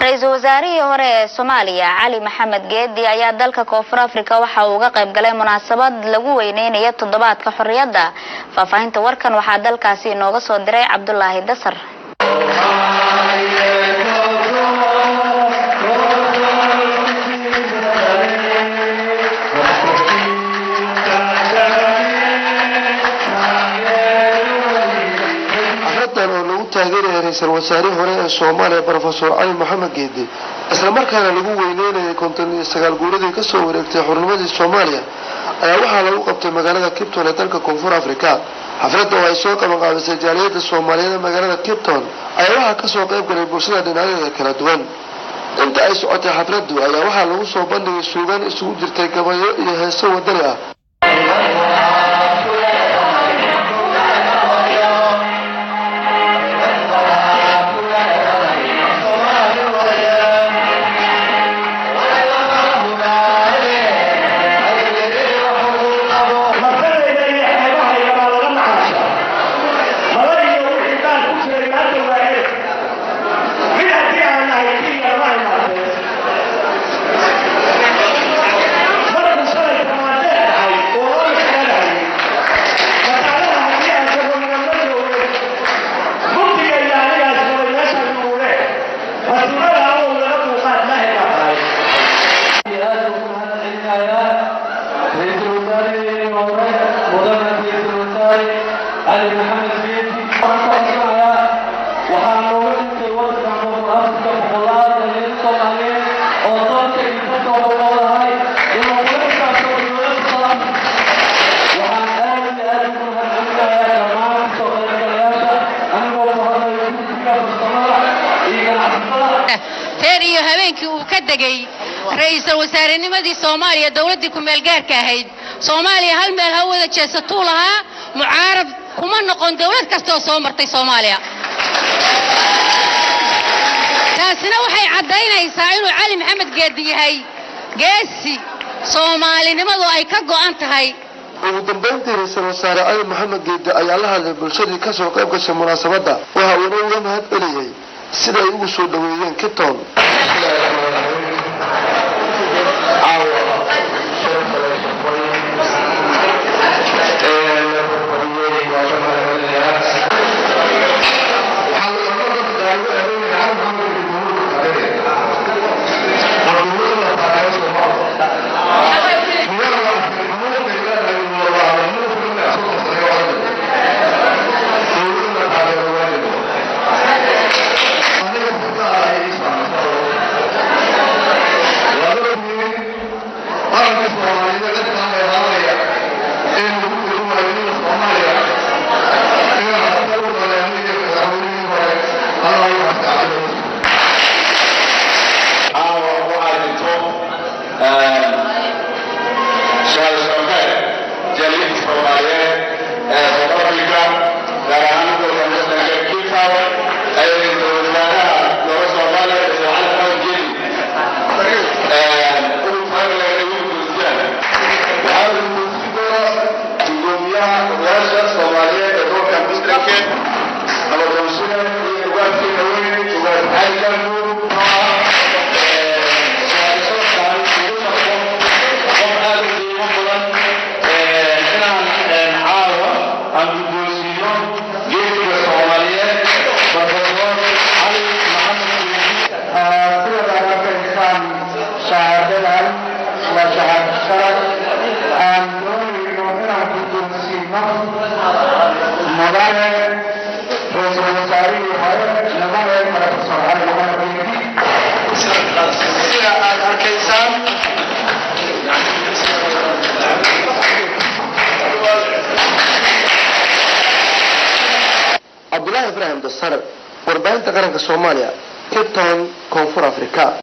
Ra-iisul wasaarihii hore ee Soomaaliya, Cali Maxamed Geedi, ayaa dalka Koonfur Africa waxa uu uga qayb galay munaasabad lagu weyneynayo toddobaadka xorriyadda. Faahfaahinta warkan waxaa dalkaasi inooga soo diray Cabdulaahi Dasar. Xafladan oo lagu taageerayay ra-iisul wasaarihii hore ee Soomaaliya, Brofesor Cali Maxamed Geedi, islamarkaana lagu weyneynayo 59 guuradii kasoo wareegtay xurnimadii Soomaaliya, ayaa waxaa lagu qabtay magaalada Cape Town ee dalka Koonfur Africa. Xafladda oo ay soo qaban qaabisay jaaliyadda Soomaaliyeed ee magaalada Cape Town ayaa waxaa kasoo qayb galay bulshada dhinacyadeeda kala duwan. Inta ay socotay xafladdu ayaa waxaa lagu soo bandhigay suugaan isugu jirtay gabayo iyo heeso wadani ah. Martadayda iyo xeebahayga baa laga macaasha malaiyo wixii daan ku jiray maanta waa ereg mid haddii aan nahay Kenya lama imaatee markuu shalay tamaandee tahay oo loo mixnadahayay mataalaha haddii aan tago nagama joogay mugdiga iyo anigaas maray meesha nuure masiibada awow laga dulqaad maahe baa tahay. Aad ugu mahadcelinayaa ra-iisul wasaarihii hore, mudane ra-iisul wasaare Cali Maxamed Geedi. Waxaan ka codsanayaa, waxaa nooga dhintay wadanka Koonfur Afrika boqolaal dhalinyaro Soomaaliyeed oo dalka iyo dadka noolahay inuu kula xisaabtamo dowladda South Africa. Waxaan aad iyo aad ugu mahadcelinayaa dhammaan kasoo qaybgalayaasha, anigoo ku hadlayo guddiga farsamada iyo ganacsatada. Teer iyo habeenkii uu ka degay ra-iisul wasaarenimadii Soomaaliya, dowladdii ku-meelgaarka ahayd Soomaaliya, hal meel ha wada jeesatuu lahaa. Mucaarad kuma noqon dowlad kastoo soo martay Soomaaliya. Taasina waxay caddaynaysaa inuu Cali Maxamed Geedi yahay geesi soomaalinimadu ay ka go'an tahay. Ugu dambeyntii, ra-iisul wasaare Cali Maxamed Geedi ayaa la hadlay bulshadii kasoo qayb gashay munaasabadda, waxa uuna uga mahad celiyey sida ay ugu soo dhaweeyeen Cape Town. Caawa sharafta la shaqay ee la fadhiyey waa ka mahadcelinayaa. Waxaa la dadka lagu eedeynaya Cali Maxamed Geedi dowladda taageeraya. War dowladda la taageero Soomaaliya miyaa la xanuunka ilaahay waa xanuunka 30 sano waa dowladda la taageero waajib. Aniga si gaar ah ii saameysa, waa ogyihiin qaranka Soomaaliyeed cidkaan leedaanaya ee lagu degmaayo Soomaaliya inaan xataa u galay aniga madaxweynihii hore, Allah u naxariisto. Caawa waxaa jirto shahaado sharafeed jaaliyadda Soomaaliyeed ee South Africa, gaar ahaan gobolka Western Cape Town, ay ra-iisul wasaaraha dowladda Soomaaliya, Ra'iisul Cali Maxamed Geedi, ugu talagalay inay ugu gudoonsiyaan. Waxaa la guddoonsiin doonaa gudoomiyaha odayaasha Soomaaliyeed ee gobolka Western Cape, nabadoonshida iyo ugaadkeena weyn, Ugaas Cali Gaanguur. Shahaado ugu sharfo qof aad u qiimo badan inaan caawa aan guddoonsiino geesiga Soomaaliyeed, Professor Cali Maxamed Geedi. Sidaad aad arkaysaan, shahaadadan waa shahaado sharaf aan doonayno inaan guddoonsiino mudane ra-iisul wasaarihii hore, mudane Professor Cali Maxamed Geedi. Sida aad arkaysaan, Cabdulaahi Ibraahim Dasar, warbaahinta qaranka Soomaaliya, Cape Town, Koonfur Africa.